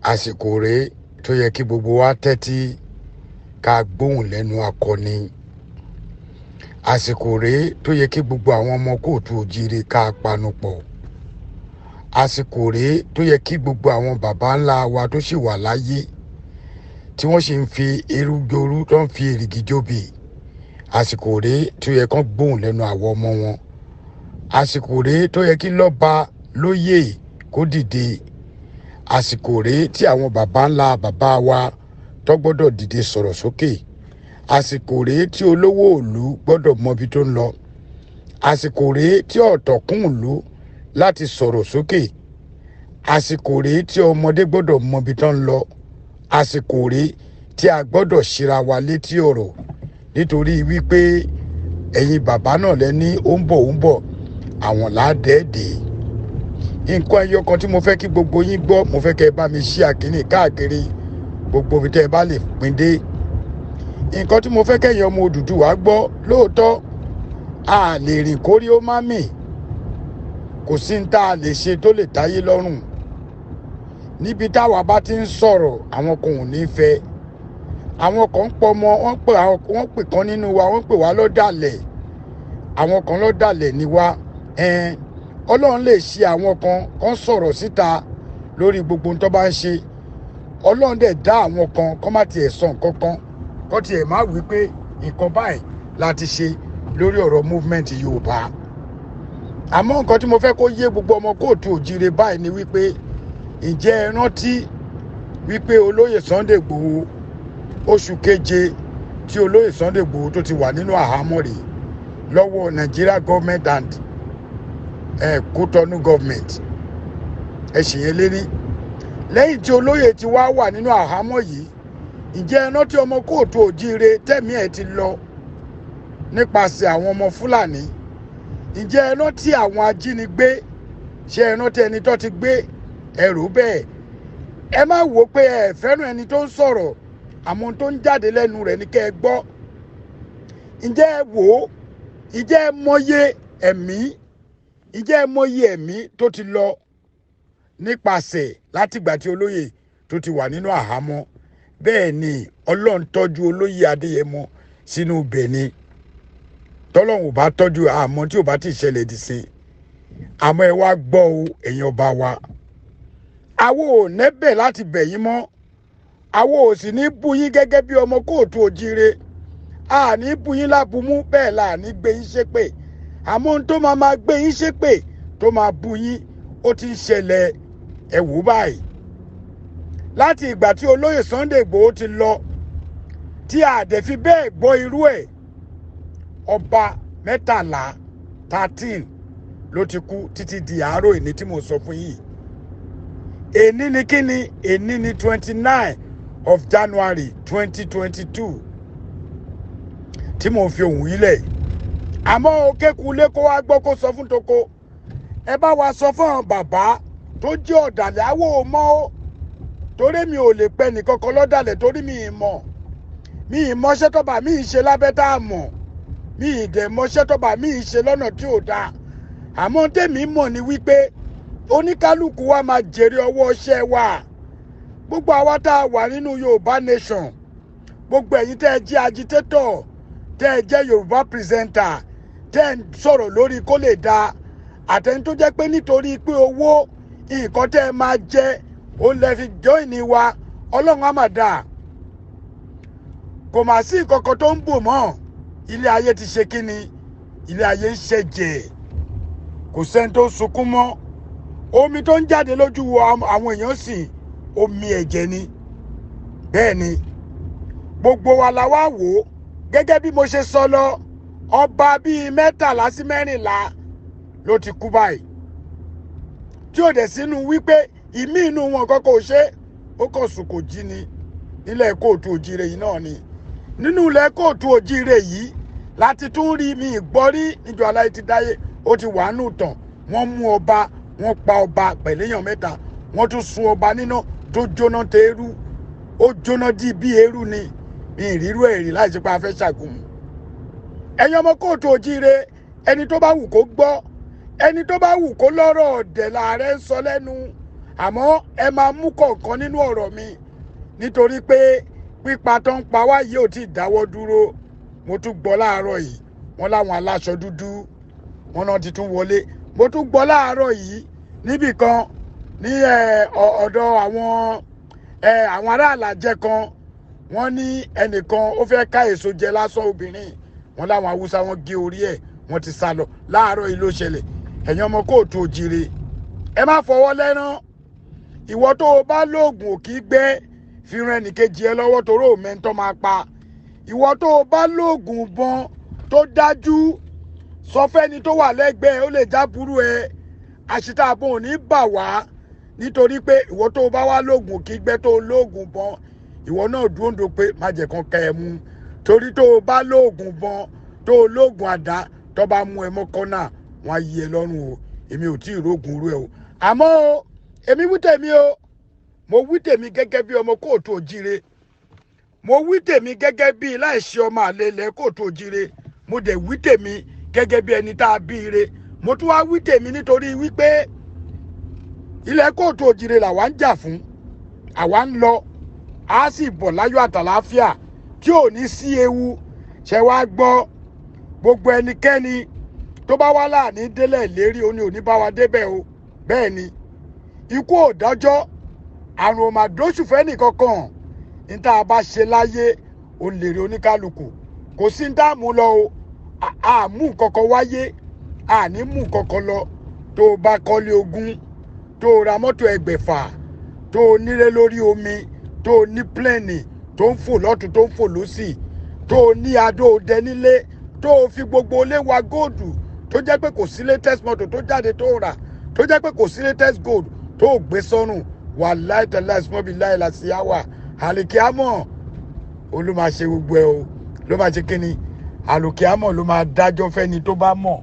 Àsìkò rèé tó yẹ kí gbogbo wa tẹ́tí ká gbóhùn lẹ́nu akọni. Àsìkò rèé tó yẹ kí gbogbo àwọn ọmọ kóòtù òjíire ká panupọ̀. Àsìkò rèé tó yẹ kí gbogbo àwọn baba ńlá wa tó sì wà láyé tí wọ́n sì ń fi eru jorú tó ń fi èrìgì jóbi. Àsìkò rèé tó yẹ kán gbóhùn lẹ́nu àwọn ọmọ wọn. Àsìkò rèé tó yẹ kí lọ́ba lóyè kó dìde. Àsìkò rèé tí àwọn baba ńlá bàbá wa tó gbọ́dọ̀ dìde sọ̀rọ̀ sókè. Àsìkò rèé tí olówó ìlú gbọ́dọ̀ mọbi tó ń lọ. Àsìkò rèé tí ọ̀tọ̀kùn ìlú láti sọ̀rọ̀ sókè. Àsìkò rèé tí ọmọdé gbọ́dọ̀ mọbi tó ń lọ. Àsìkò rèé tí a gbọ́dọ̀ ṣíra wa létí ọ̀rọ̀, nítorí wípé ẹ̀yin bàbá náà lẹ ní ó ń bọ̀ ó ń bọ̀ àwọn làádẹ́ẹ̀dẹ́. Nǹkan ẹyọ kan tí mo fẹ́ kí gbogbo yín gbọ́, mo fẹ́ kẹ́ ẹ bá mi ṣí àkíní káàkiri gbogbo ibi tẹ́ ẹ bá lè pín dé. Nǹkan tí mo fẹ́ kẹ́yìn ọmọ Odùduwà gbọ́, lóòótọ́ a lè rìn kórí ó má mì, kò sí ní tá a lè ṣe tó lè táyé lọ́rùn. Níbi táwa bá ti ń sọ̀rọ̀, àwọn kan ò ní fẹ́. Àwọn kan ń pọmọ, wọ́n pè àwọn, wọ́n pè kan nínú wa, wọ́n pè wá lọ́dàlẹ̀. Àwọn kan lọ́dàlẹ̀ ni wá. Ẹn, Ọlọ́run lè ṣe àwọn kan kan sọ̀rọ̀ síta lórí gbogbo ohun tó bá ń ṣe. Ọlọ́run dẹ̀ dá àwọn kan kán má tiẹ̀ sọ nǹkan kan, kán tiẹ̀ má wí pé nǹkan báyìí la ti ṣe lórí ọ̀rọ̀ movement Yorùbá. Àmọ́ nǹkan tí mo fẹ́ kó yé gbogbo ọmọ kóòtù òjíire báyìí ni wípé, ǹjẹ́ ẹ rántí wípé olóyè Sunday Igboho, oṣù keje tí olóyè Sunday Igboho tó ti wà nínú àhámọ́ rèé lọ́wọ́ Nigeria government and Kútọ́nù government. Ẹ sì yẹn lérí. Lẹ́yìn tí olóyè ti wá wà nínú àhámọ́ yìí, ǹjẹ́ ẹ rántí ọmọ kóòtù òjíire tẹ̀mí ẹ̀ ti lọ nípasẹ̀ àwọn ọmọ Fúlàní? Ǹjẹ́ ẹ rántí àwọn ajínigbé? Ṣé ẹ rántí ẹni tó ti gbé ẹrù bẹ́ẹ̀? Ẹ má wò ó pé ẹ fẹ́ràn ẹni tó ń sọ̀rọ̀, àmọ́ ohun tó ń jáde lẹ́nu rẹ̀ ní kẹ́ ẹ gbọ́. Ǹjẹ́ ẹ wò ó? Ǹjẹ́ ẹ mọye ẹ̀mí? Ǹjẹ́ ẹ mọye ẹ̀mí tó ti lọ nípasẹ̀ látìgbà tí olóyè tó ti wà nínú àhámọ́? Bẹ́ẹ̀ ni Ọlọ́run tọ́jú olóyè Adéyẹmọ sínú ibẹ̀ ni. Tọ́lọ́run ò bá tọ́jú, àmọ́ tí ò bá ti ṣẹlẹ̀ dì sí. Àmọ́ ẹ wá gbọ́ o, ẹ̀yin ọba wa, àwo ò nẹ́bẹ̀ láti bẹ̀ yín mọ́. Àwo ò sì ní bú yín gẹ́gẹ́ bí ọmọ kóòtù òjíire. A ní bú yín lábùmú, bẹ́ẹ̀ là ní gbé yín ṣépè. Àmọ́ ohun tó máa máa gbé yín ṣépè, tó máa bú yín, ó ti ń ṣẹlẹ̀. Ẹ wò báyìí, láti ìgbà tí olóyè Sunday Igboho ti lọ, tí a dẹ̀ fi bẹ́ẹ̀ gbọ́ irú ẹ̀, ọba 13, 13 ló ti kú títí di àárọ̀ èní tí mo sọ fún yìí. Èní ni kíni? Èní ni 29 of January 2022 tí mo fi ohùn yìí lẹ̀. Àmọ́ o kékulé kó wá gbọ́, kó sọ fún toko. Ẹ bá wa sọ fún àwọn bàbá tó jẹ́ ọ̀dàlẹ̀. Àwọ̀ ò mọ́ o, torí mi ò lè pẹ́ nìkankan lọ́dàlẹ̀, torí mi ì mọ̀, mi ì mọṣẹ́ tọ́ba mi ì ṣe lábẹ́ tá a mọ̀, mi ì dẹ̀ mọṣẹ́ tọ́ba mi ì ṣe lọ́nà tí ò dáa. Àmọ́ tèmi mọ̀ ni wípé oníkálukú wa máa jèrè ọwọ́ iṣẹ́ wa. Gbogbo àwa tá a wà nínú Yorùbá nation, gbogbo ẹ̀yin tẹ́ ẹ jẹ́ agitator, tẹ́ ẹ jẹ́ Yorùbá presenter, tẹ́ ẹ ń sọ̀rọ̀ lórí kó lè dáa, àtẹni tó jẹ́ pé nítorí pé owó nǹkan tẹ́ ẹ máa jẹ ó lè fi join wa, Ọlọ́run á mà dáa. Kò mà sí nǹkan kan tó ń bò mọ́. Ilé ayé ti ṣe kíni? Ilé ayé ń ṣẹ̀jẹ̀. Kò sẹ́ni tó ń sunkún mọ́. Omi tó ń jáde lójú àwọn èèyàn sì omi ẹ̀jẹ̀ ni. Bẹ́ẹ̀ ni gbogbo wa la wá wò ó. Gẹ́gẹ́ bí mo ṣe sọ lọ, ọba bíi 13 sí 14 ló ti kú báyìí, tí ò dẹ̀ sínú wípé ìmí inú wọn kan kò ṣe ó kàn sùn kò jí ni. Nílẹ̀ kóòtù òjíire yìí náà ni, nínú ilẹ̀ kóòtù òjíire yìí láti tún rí mi ìgbọ́ rí níjọ́ aláyé ti dáyé. Ó ti wà nù tàn. Wọ́n mú ọba, wọ́n pa ọba pẹ̀lú èèyàn mẹ́ta, wọ́n tún sun ọba níná tó jóná tẹ́rú, ó jóná dí bí eérú ni. Mi ìrírú ẹ̀rí láì ṣe pé a fẹ́ ṣàgùnmu. Ẹ̀yin ọmọ kóòtù òjíire, ẹni tó bá wù kó gbọ́, ẹni tó bá wù kó lọ́rọ̀ ọ̀dẹ̀ làárẹ̀ ń sọ lẹ́nu. Àmọ́ ẹ máa mú kọ̀ọ̀kan nínú ọ̀rọ̀ mi, nítorí pé pípa tó ń pa wá yìí ò tí ì dáwọ́ dúró. Mo tún gbọ́ láàárọ̀ yìí, wọ́n láwọn aláṣọ dúdú wọ́n náà ti tún wọlé. Mo tún gbọ́ láàárọ̀ yìí níbì kan ní ọ̀dọ̀ àwọn àwọn ará àlàjẹ kan, wọ́n ní ẹnìkan ó fẹ́ ká èso jẹ lásán obìnrin, wọ́n láwọn Haúsá wọ́n gé orí ẹ̀, wọ́n ti sá lọ. Láàárọ̀ yìí ló ṣẹlẹ̀. Ẹ̀yin ọmọ kóòtù òjìrè, ẹ má fọwọ́ lẹ́rán. Ìwọ tó o bá lóògùn òkì gbẹ́, fi ran ẹnìkejì ẹ lọ́wọ́ toró mẹ́ńtọ́ máa pa. Ìwọ tó o bá lóògùn bọn tó dájú, sọ fẹ́ni tó wà lẹ́gbẹ̀ẹ́, ó lè jábúrú ẹ. Àṣìta àbọ̀n ò ní bà wá, nítorí pé ìwọ tó o bá wá lóògùn òkì gbẹ́ tó o lóògùn bọn, ìwọ náà dúró ń do pé má jẹ́ kán kẹ́ ẹ mú. Torí tó o bá lóògùn bọn tó o lóògùn àdá, tó bá mú ẹ mọ́ kọ́nà, wọ́n á yí ẹ lọ́rùn o. Èmi ò tí ì rógun rú ẹ o. Àmọ́ o, èmi wí tèmi o. Mo wí tèmi gẹ́gẹ́ bí ọmọ kóòtù òjíire. Mo wí tèmi gẹ́gẹ́ bí láìṣe ọmọ àlè ilẹ̀ kóòtù òjíire. Mo dẹ̀ wí tèmi gẹ́gẹ́ bí ẹni tá a bí ire. Mo tún wá wí tèmi nítorí wípé ilẹ̀ kóòtù òjíire làwa ń jà fún. Àwa ń lọ, a sì bọ̀ láyọ̀ àtàlàáfíà tí ò ní sí ewu. Ṣẹ wá gbọ́, gbogbo ẹnikẹ́ni tó bá wá láàní délẹ̀ lérí, ó ní òní bá wa débẹ̀ o. Bẹ́ẹ̀ ni, ikú ò dájọ́, àrùn ò mà dóṣù fẹ́ nìkankan. Ní tá a bá ṣe láyé, ó lè rí oníkálukú. Kò sí ní tá a mú lọ o. A mú nǹkankan wáyé, a ní mú nǹkankan lọ. Tó o bá kọ́lé ogún, tó o ra mọ́tò ẹgbẹ̀fà, tó o nílé lórí omi, tó o ní plẹ̀nì tó ń fò lọ́tún tó ń fò lọ́sì, tó o ní adó ọdẹ nílé, tó o fi gbogbo ilé wa góòdù, tó jẹ́ pé kò sí latest mọ́tò tó jáde tó rà, tó jẹ́ pé kò sí latest gold tó o gbé sọ́rùn, wàláì tàláì sùmọ́bì láì làṣìyáwà àlìkíámọ̀ ó ló máa ṣe gbogbo ẹ o. Ló máa ṣe kíni? Àlùkíámọ̀ ló máa dájọ́ fẹ́ni tó bá mọ̀.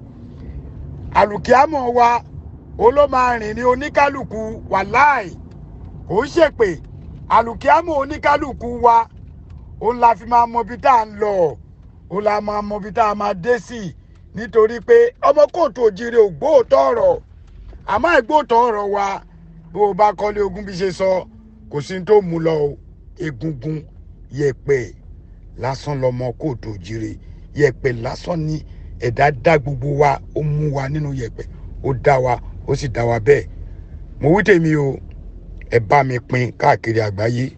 Àlùkíámọ̀ wa ó ló máa rìn ní oníkálukú. Wàláì kò ń ṣèpè. Àlùkíámọ̀ oníkálukú wa ó la fi máa mọ ibi tá à ń lọ, ó la máa mọ ibi tá a máa dé sí, nítorí pé ọmọ kóòtù òjìrè ò gbóòótọ́ ọ̀rọ̀. Àmọ́ ìgbóòótọ́ ọ̀rọ̀ wa, bó o bá kọ́lé ogún bí ṣe sọ, kò sí tó mú lọ o. Egungun yẹ̀pẹ̀ lásán lọmọ kóòtù òjìrè, yẹ̀pẹ̀ lásán ni ẹ̀dá dá gbogbo wa. Ó mú wa nínú yẹ̀pẹ̀, ó dá wa, ó sì dá wa bẹ́ẹ̀. Mo wí tèmi o, ẹ bá mi pín káàkiri àgbáyé.